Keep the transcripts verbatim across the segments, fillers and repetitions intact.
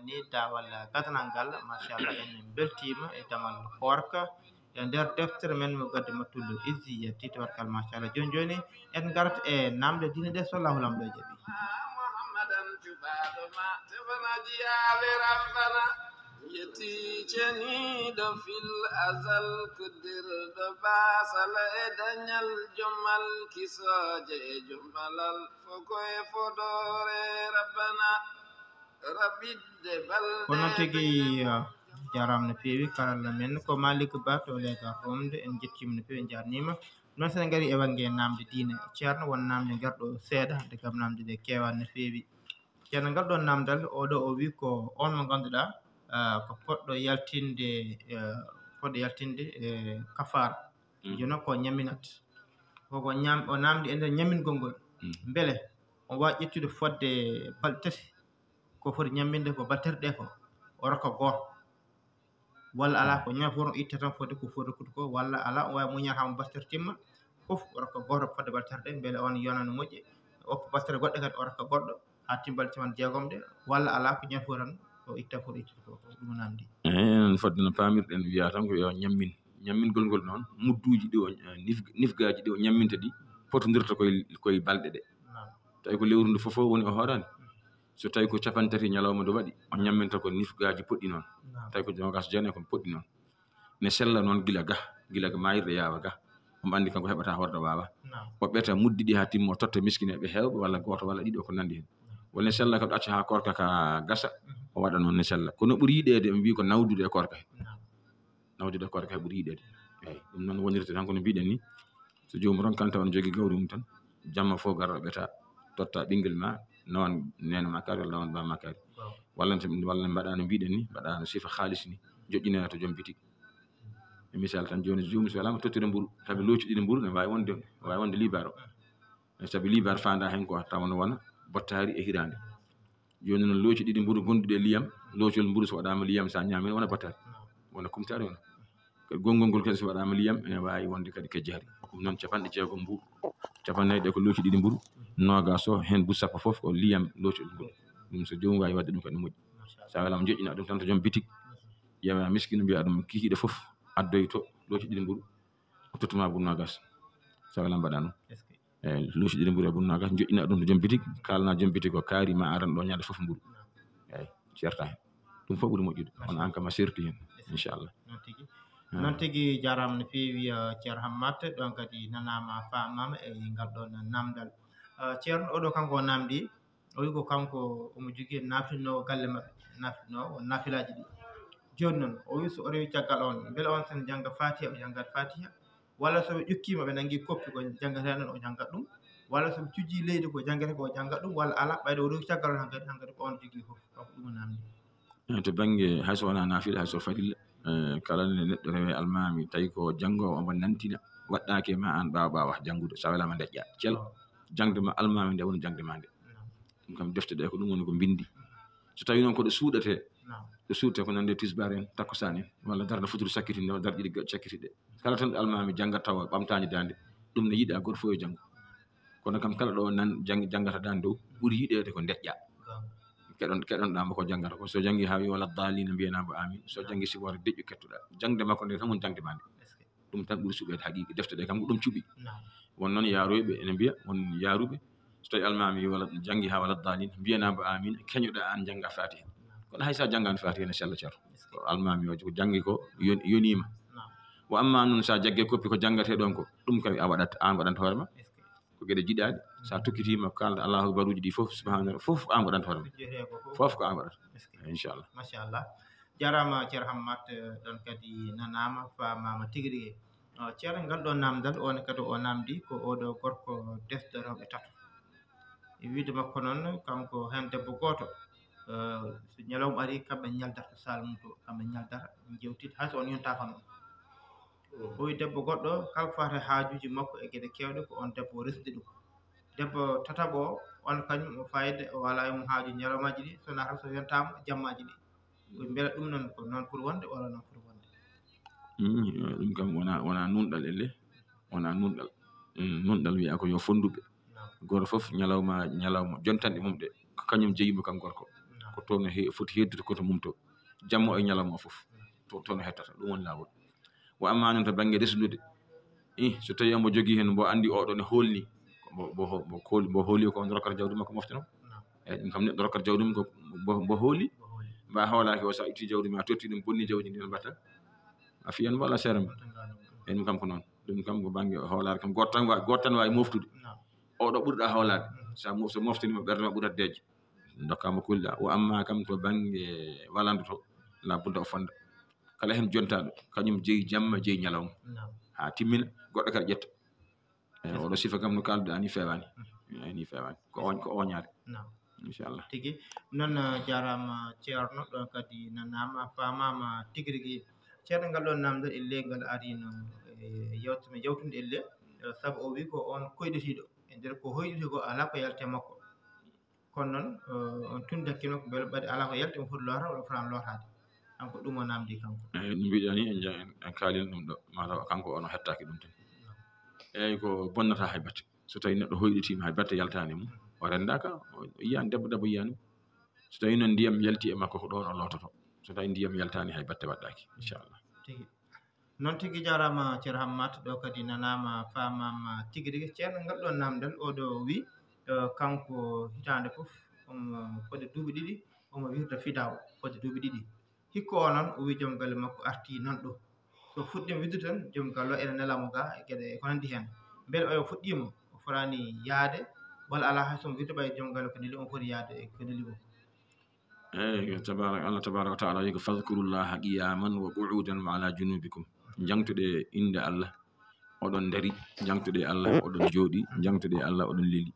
Ni dawal gadanal ngal, machallah, en beltiima e damal koorka e nder deftere men mo gaddi ma tullo Izziya ti, tabarkal, machallah. Jooni jooni en ngarat e namde diine ɗe, so Allahu Lamɗo jaɓi. Muhammadan jubaaɗo ma tefanaji yaale rabbana. Yetti ceniiɗo fil azal kuddirɗo basala e dañal jommal kisooje e jommalal fokoye fodoore rabbana. Kono tigi, ah, jaaraama no feewi, karalla men ko Malick Ba to Leegar Romde, en njettiima no feewi, en njaarniima. Noon sen ngari e wannge namde diine, Ceerno, won namde ngarɗo seeɗa, hannde kam namde ɗe keewaani no feewi. Ceerno, ngal ɗoon namdal, oɗo o wi ko on mo ngannduɗaa, ah, ko poɗɗo yaltinde, ah, poɗɗo yaltinde, eh, kafaara. Mm. Jooni ko ñamminat. Koko ñam-, o namdi e nder ñammingol ngol. Mm. Mbele o waawi ƴettude fodde balɗe tati? Ko foti ñamminde ko balterɗe ko, o rokka gooto. Walla alaa, ko ñaam fof o itta tan fodde ko foti rokkude ko, walla alaa, o waawi muññata haa mo balterɗe timma, fof o rokka gooto fodde balterɗe, mbele on yona no moƴƴi, o okka balterɗe goɗɗe kadi o rokka goɗɗo, haa timma balɗe capanɗe jeegom ɗe, walla alaa, ko ñaam fof tan o itta foti ittude ko, ko ɗum namdi. Eey, enen fodde no paamirɗen wiya tan ko yo ñammin. Ñammingol ngol noon, mudduuji ɗi o, eh, nif-, nifgaaji ɗi o ñamminta ɗi, potondirta koye, koye balɗe ɗe. Naam. Tawi ko lewru ndu fof fof woni o hooraani. So tawi ko capanɗe tati ñalawma ndu waɗi, o ñamminta ko nifgaaji poɗɗi noon. Naam. Tawi ko noogaas jeenayi ko poɗɗi noon. Ne sella noon gila ga, gila ga maayirɗe yaawa ga. Omo anndi kanko heɓata hoorde waawa. Naam. O ɓeta muddi ɗi haa timma, o totta miskineeɓe heewɓe walla gooto walla ɗiɗo ko nanndi heen. Naam. Woni ne sella kadi acca haa koorka ka gasa, mhm, o waɗa noon ne sella. Kono ɓuri yiɗeede, ɓe mbii ko nawdude e koorka he. Naam. Nawdude koorka he ɓuri yiɗeede. Eey, ɗum noon wonirta tan ko no mbiɗen ni. So joomum ronkanta on jogii gawri mum tan, jamma fof gara ɓeta, totta ɓinngel ma, nawan neene ma kaari walla nawan ba ma kaari. Waaw. Walla, walla mbaɗa no mbiɗen ni, mbaɗa no sifa haalis ni, joƴƴinana to joom bitik. E misal tan jooni, joomum so welaama tottira mburu, sabi looci ɗiɗi mburu ne waawi wonde, ne waawi wonde liibaar o. Sabi liibaar faandaa heen ko tawa no wona bottaari e hiraande. Jooni noon looci ɗiɗi mburu gonduɗi e liyam, loocol mburu so waɗaama liyam, so a ñaami wona bottaari, wona kumtaari wona. Kadi gonngol ngol kadi so waɗaama liyam ene waawi wonde kadi kajjaari. Ɗum noon capanɗe jeegom mburu, capanɗe nayi ɗe ko looci ɗiɗi mburu, noogaas o heen buuɗi sappo fof ko liyam loocol mburu. Ɗum so joomum waawi waɗde ɗum kadi no moƴƴi. So a welaama joƴƴina ɗum tan to joom bitik, ƴeewa miskiino mbiya ɗum kikiiɗe fof addoyto looci ɗiɗi mburu, o tottuma buuɗi noogaas. So a welaama mbaɗa noon. Eey, looci ɗiɗi mburu e buuɗi noogaas, joƴƴina ɗum to joom bitik, kaalana joom bitik o kaari ma aran ɗo ñande fof mburu. Eey, ceerta heen. Ɗum fof ɓuri moƴƴude. Kono aan kam a seerti heen, inchallah. Noon tigi. Ah. Noon tigi, jaaraama no feewi, eh, Ceerno Hammat, ɗoon kadi nanaama, faamaama e ngal ɗoon namdal. Eh, Ceerno, oɗo kanko o namdi, o wi ko kanko omo jogii naafinnoowo galle maɓɓe, naafinnoowo naafilaaji ɗi. Jooni noon, o wi so o rewi caggal on, mbele on so ne jannga Faatiha, o janngat Faatiha? Walla so ɓe ƴukkiima, ɓe nanngi koppi ko janngata noon, o janngat ɗum? Walla so ɓe cujjii leydi ko janngata ko, o janngat ɗum? Walla alaa, ɓayde o rewi caggal on hankadi, hankadi ko on jogii fof, kanko ɗum o namdi. Eh, to bannge hay so wonaa naafila, hay so farilla, eh, kala nde neɗɗo rewe almaami, tawi ko janngoowo omo nantina, waɗɗaaki e ma aan ɓaawa ɓaawa janngude, so a welaama ndeƴƴa, cel, jaŋde ma almaami nde woni jaŋde ma nde. Naam. Ɗum kam defte ɗe ko ɗum woni ko mbinndi. So tawi noon ko ɗo suuɗetee, naam, ɗo suuɗetee ko nande tisbaar en, takkusaan en, walla darnde futuro sakkitinde, walla darɗe ɗiɗi gaɗa sakkitiiɗe. Kala tan ɗo almaami janngat tawa ɓamtaani daande, ɗum ne yiɗaa gooto fof yo janngu. Kono kam kala ɗo nan-, jang-, janngata daande dow, ɓuri yiɗeede ko ndeƴƴa. Goonga. Keɗon-, keɗonɗaa mo ko janngata ko. So janngi haa wi wala daalina, mbiyanaa mbo aamin. So janngi siwoore deƴƴu kettuɗaa. Jaŋde makko nde tan woni jaŋde maa nde. Est-ce que? Ɗum tan ɓuri suɓeede haqiiqa. Defte ɗe kam ko ɗum cuɓi. Naam. Won noon yaarooyɓe ene mbiya, won yaaruɓe, so tawi almaami wi wala janngi haa wala daalin, mbiyanaa mbo aamin, keñoɗaa aan jannga Faatiha. Naam. Kono hay so a janngaani Faatiha ne sella, Ceerno. Est-ce que? Ko almaami o ko janngi ko yon-, yoniima. Naam. Wa amma noon so a jaggee koppi ko janngatee ɗoon ko, ɗum kadi a waɗat, aan waɗanta hoore ma. Est-ce que? Ko geɗe jiɗaaɗe. So a tokkitiima, kaalda Allahu akbaruuji ɗi fof, subhaana, fof ko aan waɗanta hoore ma. Jeyetee ko fof. Fof ko aan waɗata. Est-ce que? Inchallah. Machallah. Jaaraama Ceerno Hammat, eh, ɗoon kadi nanaama, faamaama tigi rigi. Ah, Ceerno, ngal ɗoo naamndal, oon kadi o naamndi ko oɗo gorko desɗo rewɓe tato. E wiyde makko noon, kanko heen debbo gooto, eh, so ñalawma arii, kamɓe ñaldata to saal mum to, kamɓe ñaldata, njeewtida, hay so on yontaaka noon. O wi debbo goɗɗo, kala ko faati e haajuuji makko e geɗe keewɗe, ko oon debbo o resdi ɗum. Debbo tataɓo o, on kañum o fayde, o alaa e mum haaju ñalawmaaji ɗi, so wonaa tan so yontaama jammaaji ɗi. Ko mbela ɗum noon ko noon foti wonde walla noon foti wonde? Mm, ɗum kam wona, wona nunɗal elle, wona nunɗal. Mm, nunɗal wiya ko yo fonnduɓe. Naam. Gooto fof ñalawma, ñalawma jontanɗe mum ɗe, ko kañum jeyi mo kam gorko. Naam. Ko toon he foti heddude koto mum to jamma e ñalawma o fof. To toon hettata ɗum woni laawol. Wa amma noon to bannge reslude, i so tawi omo jogii heen mbo anndi oɗo ne hoolni, mbo mbo hooli ko on rokkata jawdi makko mofte noon. Eyi ɗum kam neɗɗo rokkata jawdi mum ko mbo hooli. Mba hoolaaki o so a itti jawdi ma a totti ɗum bonni jawdi ndi no mbatta? A fiyan mbo ala seere mum. Eyi ɗum kam ko noon. Ɗum kam ko bannge hoolaare kam gooto tan waawi gooto tan waawi moftude. Oɗo ɓurɗa hoolaade, so moftini mo ɓerde ma ɓurat deeƴe. Dokkama kulɗa o amma kam to bannge walande to la budda o fonda. Kala heen jontaɗo kañum jeyi jamma jeyi ñalawma. Ha timmina goɗɗo kadi ƴetta. Eyi oɗo sifa kam no kalduɗa ni fewani. Ni fewani ko oñ ko oñaade. Inchallah. Tigi noon jarama ceerno ɗon kadi nanama famama tigi rigi. Ceerno ngal ɗon namdal elle ngal arino e yewtumi yewtude elle. Sabu o wi ko on koyɗitiɗo e nder ko hoyɗiti ko ala ko yalte makko. Kono noon on tun dakkino ko beele ɓaɗi ala ko yalti on foti lootaade walla fotaani lootaade. Kanko ɗum o namdi kanko. Eyi no mbiɗa ni en kaalino ɗum ɗo mataw kanko ono hettaki ɗum tan. Eyyi ko bonnata hay batte so tawi neɗɗo hoyɗitima hay batte yaltani mum o rendaka o yiyani debbo debbo yiyani. So tawi noon ndiyam yalti e makko ko ɗon o loototo. So tawi ndiyam yaltani hay batte waɗɗaki inchallah. Tigi. Noon tigi jaaraama Ceerno Hammat ɗo kadi nanaama faamaama tigi rigi. Ceerno ngal ɗo naamndal oɗo wi kanko hitaande fof omo fode duuɓi ɗiɗi omo wirda fidaaw fode duuɓi ɗiɗi. Hikka o noon o wi joom galle makko artii nan ɗo. So fuɗɗiima wirdude tan joom galle o ene nela mo ga e geɗe e ko nanndi heen. Mbele oyo fuɗɗiima o fotaani yahde walla alaa hay so omo wirda ɓay joom galle ko neli omo foti yahde e ko neli mum. Eyi tabarak Allah tabaraka wa taala wi ko fadkurullaha qiyaman wa qu'udan wa ala junubikum. Jangtuɗe innde Allah oɗon ndari, jangtuɗe Allah oɗon jooɗi, jangtuɗe Allah oɗon leli.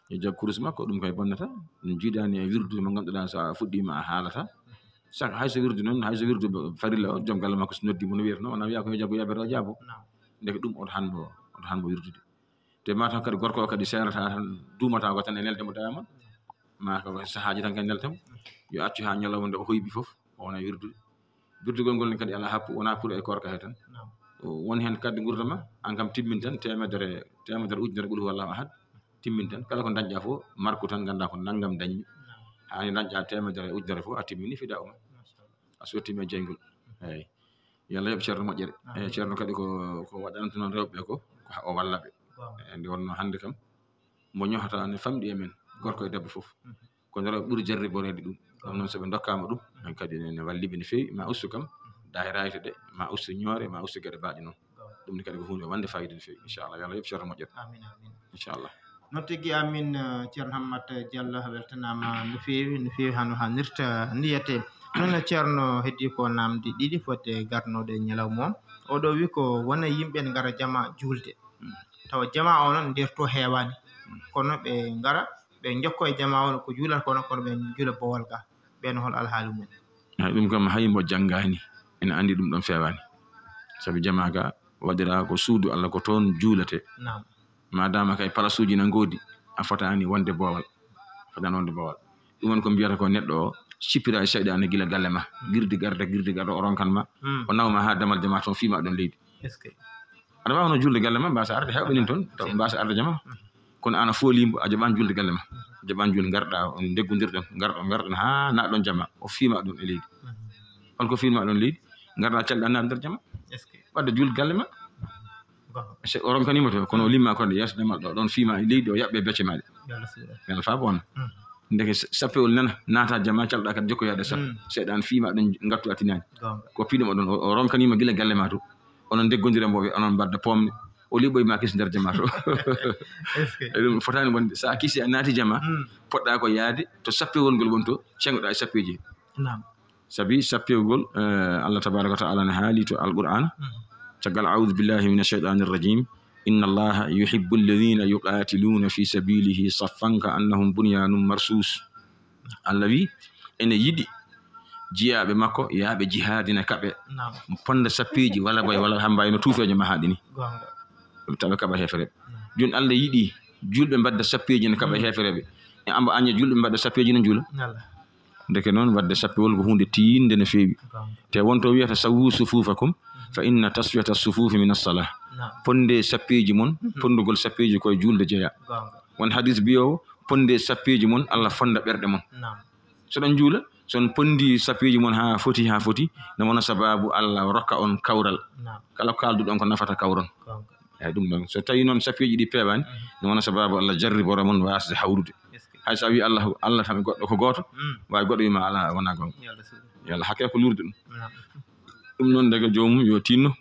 E jag kurus makko ɗum kay bonnata ɗum jiidani e wirdude mo ngannduɗaa so a fuɗɗiima a haalata. Saka hayso wirdu noon hayso wirdu farilla o joom galle makko so noddi mo no wiyata noon wona wiya ko yo jaggo yaɓere o jaabo. Ndeke ɗum oto hanbo oto hanbo wirdude. Te mataw kadi gorko o kadi seerata tan duumata ko tan e nelde mo dayama. Ma ko sahaaji tan kadi nelta mo yo accu ha ñalawma nde o hoyɓi fof o wona wirdude. Wirdugol ngol ne kadi alaa happu wona pour e koorka he tan. Won heen kadi gurdama an kam timmin tan temedere temedere ujunere qul huwallahu ahad. Timmin tan kala ko dañƴa fof marku tan ganda ko nanngam dañmi. Hani dañƴa temedere ujunere fof a timmini fida uma. A sottima e jeygol. Eyyi. Yo Allah yoɓ ceerno moƴƴere. Eyyi ceerno kadi ko ko waɗanata noon rewɓe ko o walla ɓe. Eyyi nde wonno hannde kam mo ñohata ne famɗi e men gorko e debbo fof. Kono rewɓe ɓuri jarriboreede ɗum ɗum noon so ɓe dokkama ɗum en kadi ne walliɓe no feewi ma ustu kam dayrayte ɗe ma ustu ñoore ma ustu geɗe baɗe noon. Ɗum ne kadi ko hunde wande fayida no feewi inchallah yo Allah yoɓ ceerno moƴƴere. Amin amin. Inchallah. Noon tigi amin. Ceerno Hammat Diallo weltanaama no feewi no feewi hano hannirta niyete. Noon ceerno heddi ko naamdi ɗiɗi fodde garnoɗe ñalawma o oɗo wi ko wona yimɓe ngara jama juulde tawa jama o noon nder to heewani kono ɓe ngara ɓe jokko e jama o ko juulata kono kono ɓe juula bowal ga ɓen hol alhaali mum. Hay ɗum kam hay mo janngaani ene anndi ɗum ɗon feewaani. Sabi jamaa ka waɗiraa ko suudu Allah ko toon juuletee. Madama kay palasuuji na ngoodi a fotaani wonde boowal. Fotaani wonde boowal. Ɗum woni ko mbiyata ko neɗɗo o sippira e seyɗaane gila galle ma girdi garda girdi garda o ronkan ma o nawma haa damal jamaa toon fiima ɗon leydi. Aɗa waawi hono juulde galle ma mbaasa arde heewɓe nin toon taw mbaasa arde jama. Kono an a fooli mbo a jaɓani julde galle ma a jaɓani julde garɗa on ndeggodirɗon garɗon garɗon ha naɗon jama o fiima ɗon e leydi. Holko fiima ɗon leydi? Garɗa calɗa naɗa nder jama wadde julde galle ma. O ronkanima to kono o limma konde yeeso damal ɗo ɗon fiima e leydi o yaɓɓe becce maɗe. Yalla fa ko wona ndeke sappewol nana naata jama calɗa kadi jokkoyade sappo seeɗa an fiima ɗon ngattu attinani. Ko piɗum o ɗon o ronkanima gila galle ma to onon ndeggodira mbo onon mbadda pomne. O liɓɓoy ma kis nder jama to. Ɗum fotani wonde sa kisi a naati jama poɗɗa ko yaade to sappewol ngol won to cengoɗa e sappeji. Sabi sappewgol Allah tabaraka wa taala ne haali to alqur'ana caggal audu billahi min ashaytani rrajim. Inna allaha yuhibbu alladhina yuqatiluna fi sabilihi saffan ka annahum bunyanun marsus. Allah wi ene yiɗi jiyaaɓe makko yaaɓe jihaadina kaɓe ponda sappeeji wala boy wala hamba eno tuufeejo ma haɗini. Taɓe kaɓa heefereɓe joni Allah yiɗi julɓe mbadda sappeeji ne kaɓa heefereɓe e amba aña julɓe mbadda sappeeji ne juula. Ndeke noon wadde sappewol ko hunde tiinde no feewi te wonto wiyata sawu sufufakum fa inna tasfiyata sufufi min assala. Ponde sappeeji mon pondugol sappeeji koye julde jeeya. Won hadis biyowo ponde sappeeji mon Allah fonda ɓerɗe mon. So ɗon juula, so on ponndi sappeeji mon haa foti, haa foti, no wona sababu Allah rokka on kawral. Naam. Kala ko kaalduɗon ko nafata kawron. Goonga. Eeyi, ɗum ɗon. So tawii noon sappeeji ɗi peewaani, no wona sababu Allah jarribora mon waasde hawrude. Eskey. Hay so a wii Allah, Allah tan goɗɗo ko gooto, mm, waawi goɗɗo wii ma alaa, wonaa goonga. Yo Allah suuɗu. Yo Allah hakke ko luurduɗum. Naam. Ɗum noon, daga joomum yo tinno,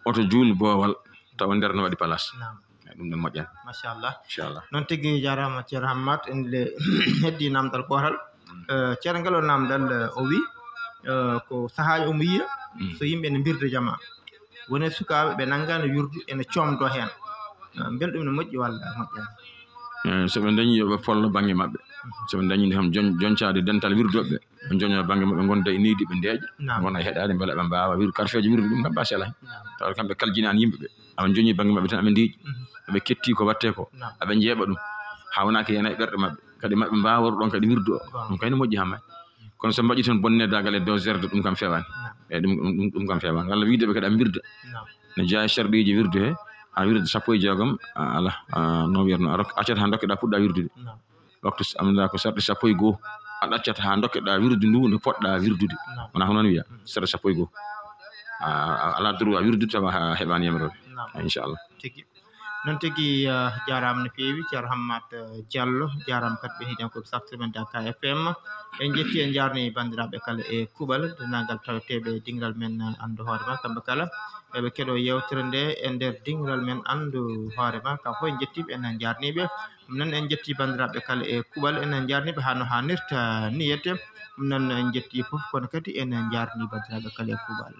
oto juul boowal, tawa nder no waɗi place. Naam. Eeyi, ɗum ɗon moƴƴan. Machallah. Inchallah. Noon tigi jaaraama, Ceerno Hammat, en le-, heddii naamndal gootal. Mm. Eh, Ceerno, ngel o naamndal, eh, o wi, eh, ko sahaaji omo yiya, mm, so yimɓe ne mbirda jamaa. Woni sukaaɓe ɓe nanngaani wirdu ene coomdoo heen. Eh, mbel ɗum ne moƴƴi walla moƴƴaani? Eh, so ɓe ndañi yo ɓe pollo bannge maɓɓe. Mhm. So ɓe ndañi kam jon-, joncaade dental wirdooɓe, ɓe njoña bannge maɓɓe, ngonda e nehdi, ɓe ndeeƴa. Naam. Ngona e heɗaade, mbela ɓe mbaawa wir-, karfeeje wirdu ɗum kam, ba selay. Naam. Tawa kamɓe kaljinaani yimɓe ɓe. Aɓe njoñi bannge maɓɓe tan, aɓe ndeeƴi. Mhm. Aɓe ketti ko watte ko. Naam. Aɓe njeeɓa ɗum. Haa wona ko yana e ɓerɗe maɓɓe. Kadi maɓɓe mbaawa waɗude ɗon kadi wirdu o. Goonga. Ɗum kay no moƴƴi haa maayi. Kono so mbaɗi toon bonnedaagal e dow zerde, ɗum kam feewaani. Naam. Eeyi, ɗum, ɗum, ɗum kam feewaani. Walla wiide ɓe kadi a mbirda. Naam. Ne jeyaa e sarɗiiji wirdu he, a wirda sappo e jeegom, a, alaa, a, no wiyatnoo, a rok-, accata haa ndokkeɗaa puɗɗaa wirdude. Naam. Waktu s-, am, ndaa ko sarɗi sappo e goo, a ɗaccata haa ndokkeɗaa wirdu ndu nde poɗɗaa wirdude. Naam. Wonaa ko noon wiyaa, mm, sarɗi sappo e goo. A, a, alaa droit wirdude tawa a heɓaani yamiroore. Naam. Inchallah. Tigi. Noon tigi, eh, jaaraama no feewi, Ceerno Hammat, eh, Diallo, jaaraama kadi ɓe heɗiyankooɓe saftirde men Dakar F M. En njetti, en njaarni banndiraaɓe kala e kuuɓal, denndaangal taweteeɓe e dingiral men, eh, Anndu Hoore Ma, kamɓe kala eɓe keɗoo yeewtere nde e nder dingiral men Anndu Hoore Ma. Kam fof en njetti ɓe, en njaarni ɓe. Ɗum noon en njetti banndiraaɓe kala e kuuɓal, en njaarni ɓe haa no haanirta niyete. Ɗum noon en njetti fof, kono kadi en njaarni banndiraaɓe kala e kuuɓal.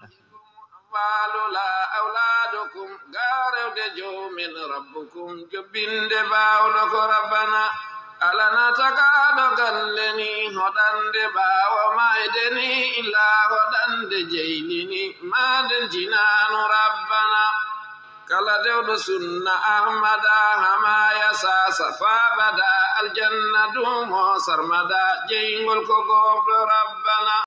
أموالنا أولادكم غارد جوم ربكم جبند باودك ربنا. ألنا تقاد غلني هدند باو مايدني إلا هدند جيلني مادن جنان ربنا. Kala dewɗo sunna Ahmada hamaya sasa fabada aljanna dumo sarmada jeyngol ko gomɗo rabbana.